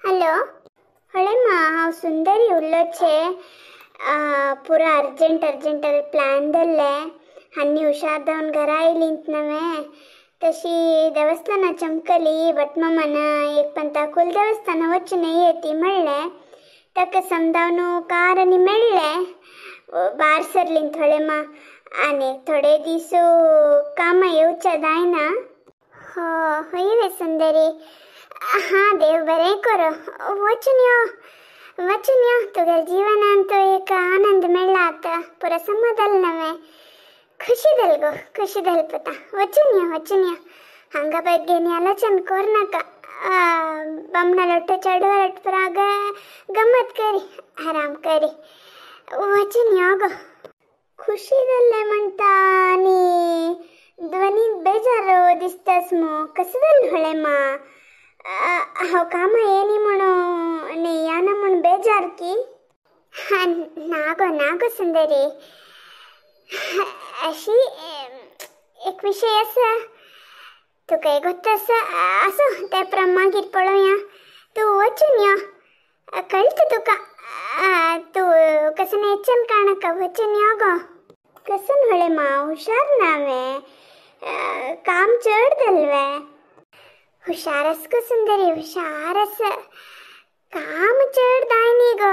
Hello हळेमा हांव सुंदरी उलोचे पुरा urgent urgent plan धरले आनी हुशार जावन घरा आयलींत नवें तशी देवस्थाना चमकली भटमामान एक पंता कुल देवस्थाना वचून येती म्हणलें ताका समजावन कार आनी मेळ्ळें भायर सरलीं थोडे मा आनी थोडे दीस कामां येवच्या जायना. हो हय वे सुंदरी हां देव बरें करो वचून यो वचून यो तुगेल्या जिवनान तो एक आनंद मेळ्ळा आतां पुरो समाधान नवें खुशी जाल गो खुशी जाल पुता वचून यो वचून यो हांगा बेगीन आलोचन कर नाका बामणा लोट चेडवा लोट पुरा गमत करी आराम करी वचून यो गो. खुशी जाल्लें म्हणटा आनी ध्वनी बेजार दिसतास मू कसं जालें हळे मा हांव कामां येनी म्हणून न्ही याना म्हूण बेजार की? ना गो ना गो सुंदरी अशी एक विशय आसा तुका गोत्त आसा आसूं ते प्रमाण मागीर पळोवया तूं वचून यो कळटा तुका तूं कसं नेचन काणका वचून यो गो. कसं हळे मा हुशार ना वे काम चड जालें वे? हुशार आस गो सुंदरी हुशार आस काम चड जायनी गो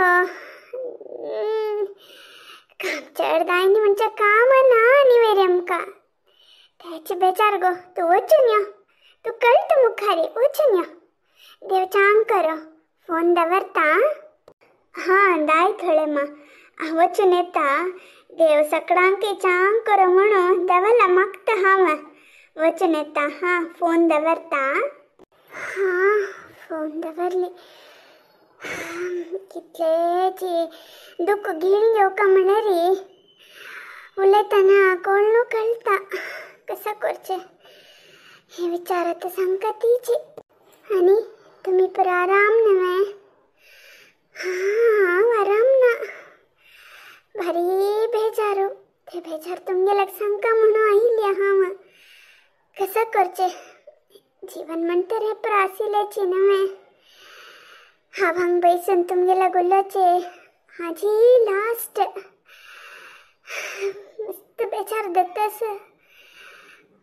काम चड जायनी म्हणजे काम ना आनी वेरे आमकां तेचे बेजार गो. तूं वचून यो तूं कळटा मुखारी वचून यो देव चांग करो फोन दवरता. हां दाय थोडे मा हांव वचून येता देव सकडांक चांग करो म्हणून देवाला मागता हांव वचून येता. हां फोन दवरता. हां फोन दवरली कितलेची दुःख घेवन घेवका म्हणल्यार उलयतना कोण कळटा कसं करचें हे विचार आतां सामका तिची. आनी तुमी पुरो आराम न्हय? हां हांव आराम ना भारी बेजारू ते बेजार तुमगेल्याक सांगका म्हणून आयिल्ली हांव. कसं करचें जीवन म्हणटर हें पुरो आशिल्ल्याचें न्हय. हांव हांगा बैसून तुमगेल्या उलोवचें हाजी लास्ट मस्त बेजार जाता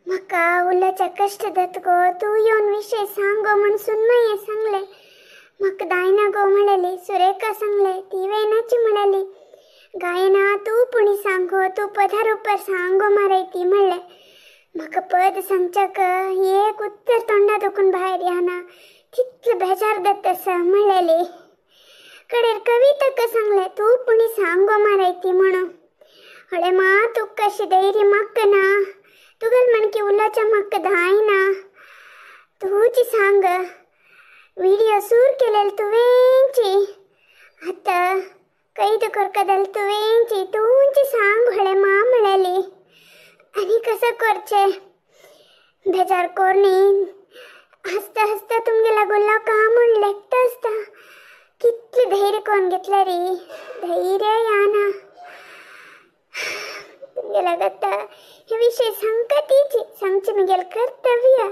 म्हाका उलोवच्या कश्ट जाता गो तूं येवन विशय सांग गो म्हूण सुनमये सांगलें म्हाका जायना गो म्हणलेली सुरेखा सांगलें ती वेनाची म्हणलेली गायना तूं पुणी सांग गो तूं पदार उपर सांग गो मारय ती म्हणलें म्हाका पद सांगच्याक एक उत्तर तोंडा दुखून भायर येना तितलें बेजार जाता आसा म्हणलेली. कडेर कविताक सांगलें तूं पुणी सांग गो मारय ती म्हणून हळे मा तुका कशी धैर्य म्हाका ना तुगेल म्हणकी उलोवच्या म्हाका जायना तूंच सांग विडियो सूर केलेले तुवेंची आतां कैद करका जाल्यार तुवेंची तूंच सांग हळे मा म्हणलेली. आनी कसं करचें बेजार कोरनी हसता हसता तुमगेल्या गुल्ला का म्हूण लेखता आसता कितलें धैर्य कोण घेतलें रे धैर्य याना तुमगेल्या आतां हे विशय सांगका तिची सांगचें म्हगेलें कर्तव्य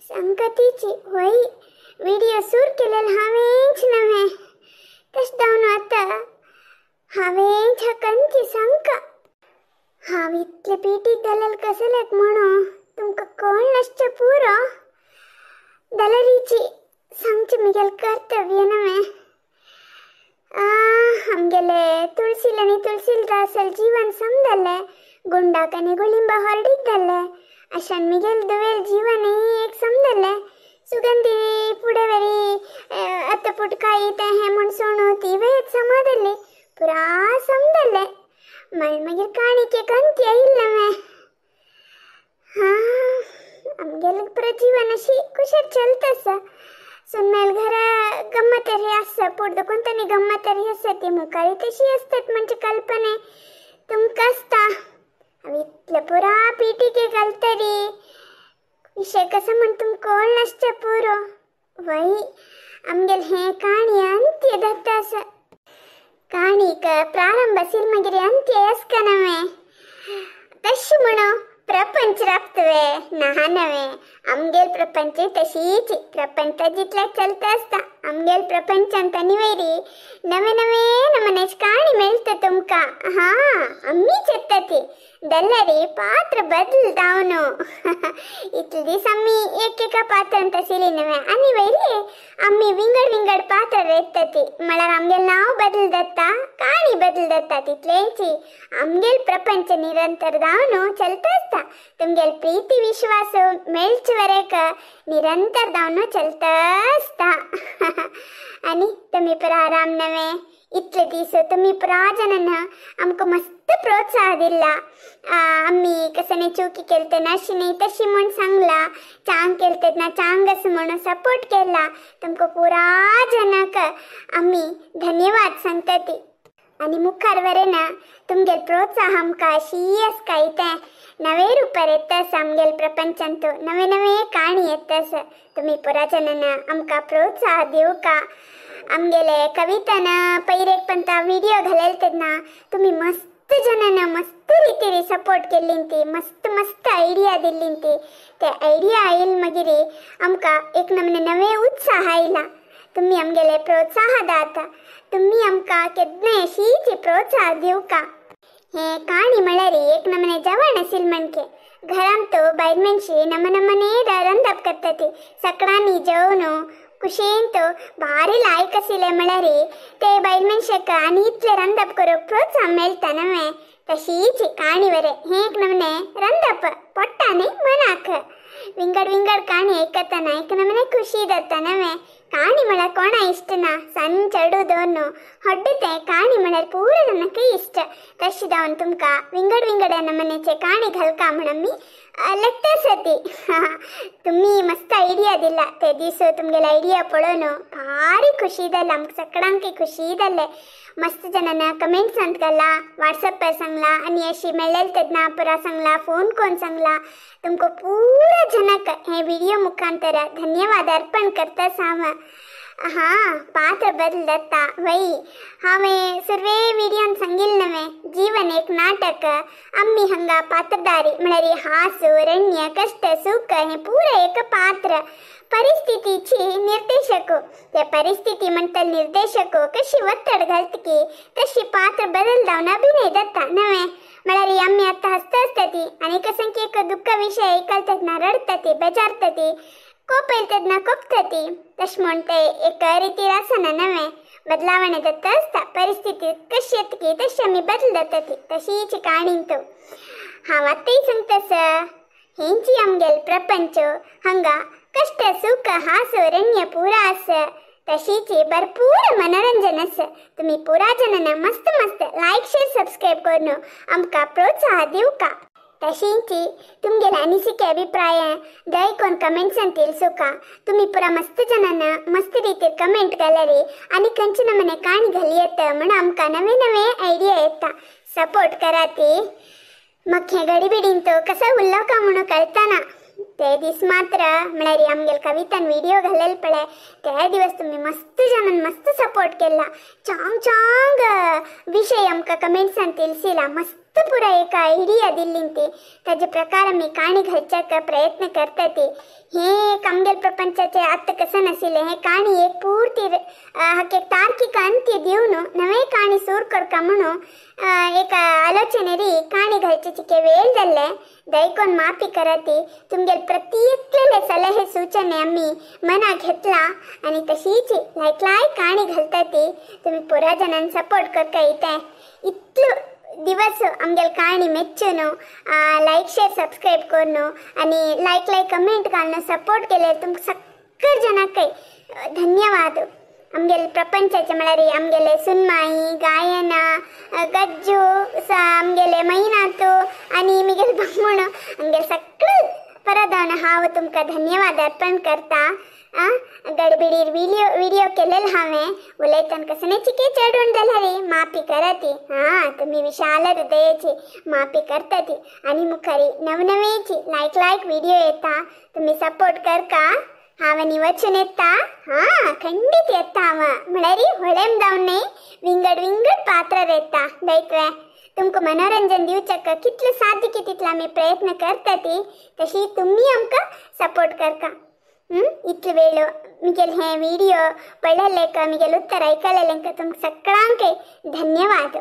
सांगका तिची वय विडियो सूर केलेलो हांवेंच नवें तशें जावन आतां हांवेंच हकंती सांगका. हांव इतलें पिटीक जालें कसलें म्हणून तुमकां कोण नासचें पुरो जाल्यारीची सांगचें म्हगेलें कर्तव्य नवें. आमगेले तुळशील आनी तुळशील दासल जीवन समजालें गुंडाक आनी गुलिंबा हॉर्डीक जालें अशान म्हगेलें दुवेल जीवन एक समजालें सुगंधी फुडें वेरी आतां पुटकाई तें हें म्हूण सोणू ती वेळ समाजाली पुरा समजालें मागीर मागीर काणीक कंती आयिल्लें नवें. हां आमगेलें पुरो जीवन अशी कुशेर चलता आसा सुनमेल घरा गम्मत तरी आसा पूण कोण तरी गम्मत तरी आसा ती मुखारी तशी आसतात म्हणजे कल्पने तुमकां आसता हांव इतलें पुरा पिटीके घालतरी विशय कसो म्हण तुमकां कोण नासचें पुरो वय आमगेलें हें काणी अंत्य जाता आसा काणीक प्रारंभ आशिल्लो मागीर अंत्य आसका नवें तशें म्हणून प्रपंच राबतवे ना नवे आमगेल प्रपंच तशीच प्रपंच जितल्या चलता आसता आमगेल प्रपंचांत आनी वयरी नवे नवे नमनेच काणी मेळटा तुमकां. हा आमीच येता ती दल्लारी पात्र बदल जावन इतले दीस आमी एक एका पात्रांत आशिल्ली नवे आनी वयरी आमी विंगड विंगड पात्र येता ती म्हळ्यार आमगेल नांव बदल जाता काणी बदल जाता तितलेंची आमगेल प्रपंच निरंतर जावन चलता आसता. तुमगेल प्रीती विश्वास मेळचे वरेक निरंतर जावन चलता आसता. आनी तुमी पुरा आराम नवे इतले दीस तुमी पुरा जणान आमकां मस्त प्रोत्साह दिला. आमी कसने चुकी केले तेन्ना अशी न्ही तशी म्हूण सांगला, चांग केले तेन्ना चांग अशें म्हणून सपोर्ट केला. तुमकां पुरा जणांक आमी धन्यवाद सांगता ती. आनी मुखार वरेन तुमगेल प्रोत्साह आमकां अशी आसका इतें नवे रुपार येता आसा आमगेल प्रपंचांत नवे नवे काणी येता आसा. तुमी पुरा जणान आमकां प्रोत्साह दिवका. आमगेले कवितान पयरेक पंता व्हिडिओ घालेले तेन्ना तुमी मस्त जणान मस्त रितीन सपोर्ट केल्ली ती, मस्त मस्त आयडिया दिल्ली ती. ते आयडिया आयल मागीर आमकां एक नमने नवे उत्साह आयला. तुमी आमगेले प्रोत्साह दाता, तुमी आमकां केन्नाय अशीच प्रोत्साह दिवका. हे काणी म्हळ्यार एक नमने जेवण आशिल्लें म्हणके घरांत बायल मनशी नमनमने रंदप करता ती सकाळांनी जेवन कुशेन तो भारी लायक आशिल्लें म्हळ्यार ते बायल मनशेक आनी इतलें रंदप करूंक प्रोत्साह मेळटा नवे. तशीच काणी वरे हें एक नमने रंदप पोट्टा न्ही मनाक विंगड विंगड काणी आयकतना एक नमने खुशी जाता नवे. काणी म्हळ्यार कोणा इश्ट ना, सण चेडूं दोन हड्डे तें काणी म्हळ्यार पुरा जाणांकय इश्ट. तशें जावन तुमकां विंगड विंगड नमनेचे काणी घालका म्हूण आमी लेखता आसा ती. तुमी मस्त आयडिया दिला ते दीस तुमगेले आयडिया पळोवन भारी खुशी जाली आमकां सगळ्यांकय खुशी जालें. मस्त जाणांना कमेंट्सांत घाला, वॉट्सॅपार सांगला आनी अशी मेळ्ळेले तेन्ना पुरा सांगला, फोन करून सांगला. तुमकां पुरा जणांक हे व्हिडिओ मुखांतर धन्यवाद अर्पण करता हांव. हा पात्र बदल जाता वय हांवें सुरवे व्हिडियोन सांगिल्लें नवे जीवन एक नाटक आमी हांगा पात्रदारी म्हळ्यार हास रण्य कश्ट सुख हें पुरा एक पात्र परिस्थितीची निर्देशक. त्या परिस्थिती म्हणटा निर्देशक कशी वत्तड घालता की तशी पात्र बदल जावन अभिनय जाता नवे. म्हळ्यार आमी आतां हसता आसता ती आनी कसं की एक दुख्ख विशय आयकता तेन्ना रडटा ती, बेजारता ती, कोप येता तेन्ना कोपता ती. तशें म्हूण तें एक रितीर आसना नवें बदलावण जाता आसता. परिस्थिती कशी येता की तशी आमी बदल जाता ती तशीच काणीन तो. हांव आतांय सांगता सर हेंची आमगेल प्रपंच हांगा कश्ट सुख हास रण्य पुरा आसा तशीच भरपूर मनोरंजन आसा. तुमी पुरा जणांना मस्त मस्त लायक शेअर सबस्क्रायब करून आमकां प्रोत्साह दिवका. तशींची तुमगेले अनिसिके अभिप्राय दयकोन कमेंट्सान ತಿಳಿಸುका. तुमी पुरा मस्त जणांना मस्त रितीर कमेंट घाल्यार आनी खंयचे नमने काणी घाली येता म्हूण आमकां नवे नवे आयडिया येता. सपोर्ट करा ती. म्हाका हें गडबिडीन तो कसो उल्लो का म्हणून कळतना ते दीस मात्र म्हळ्यार आमगेल कवितान व्हिडिओ घालेले पळय ते दिवस तुमी मस्त जाणान मस्त सपोर्ट केला. चांग चांग विशय आमकां कमेंट्सान ತಿಳಿಸಿला, मस्त पुरा एक आयडिया दिल्ली ती ताजे प्रकार आमी काणी घालच्याक प्रयत्न करता ती. हे एक आमगेल प्रपंचाचे आतां कसं नाशिल्लें हें काणी एक पूर्ती हाका एक तार्कीक अंत्य दिवन नवे काणी सूर करका म्हणून एक आलोचनेरी काणी घालचे चिके वेळ जाल्ले. दयकोन माफी करा ती. तुमगेल प्रत्येकले सलहे सूचने आमी मनाक घेतला आनी तशीच लायक लायक काणी घालता ती. तुमी पुरा जाणान सपोर्ट करका इतें इतलो दिवस आमगेल काणी मेच्चून लायक शेअर सबस्क्रायब करून आनी लायक लायक कमेंट घालून सपोर्ट केले तुमकां सगळ्या जाणांकय धन्यवाद. आमगेले प्रपंचाचे म्हळ्यार आमगेले सुनमाई गायन गज्जू आमगेले मैनातू आनी मिगेल बामण आमगेले सगळे परत हांव तुमकां धन्यवाद अर्पण करता. गडबिडीर व्हिडिओ केलेलो हांवें उलयतना कसने चिके चेडून जाल्यार माफी करा ती. हां तुमी विशाल हृदयाची माफी करता ती. आनी मुखारी नवनवेची लायक लायक व्हिडिओ येता तुमी सपोर्ट करका. हांव आनी वचून येता. हां खंडीत येता हांव म्हळ्यार होळेम जावन न्ही विंगड विंगड पात्रार येता. दयतवे तुमकां मनोरंजन दिवच्याक कितले साध्य की तितले आमी प्रयत्न करता ती तशी तुमी आमकां सपोर्ट करका. इतले वेळ मिगेल हे विडियो पळयलेक मिगेल उत्तर आयकलेलेंक तुमकां सगळ्यांक धन्यवाद.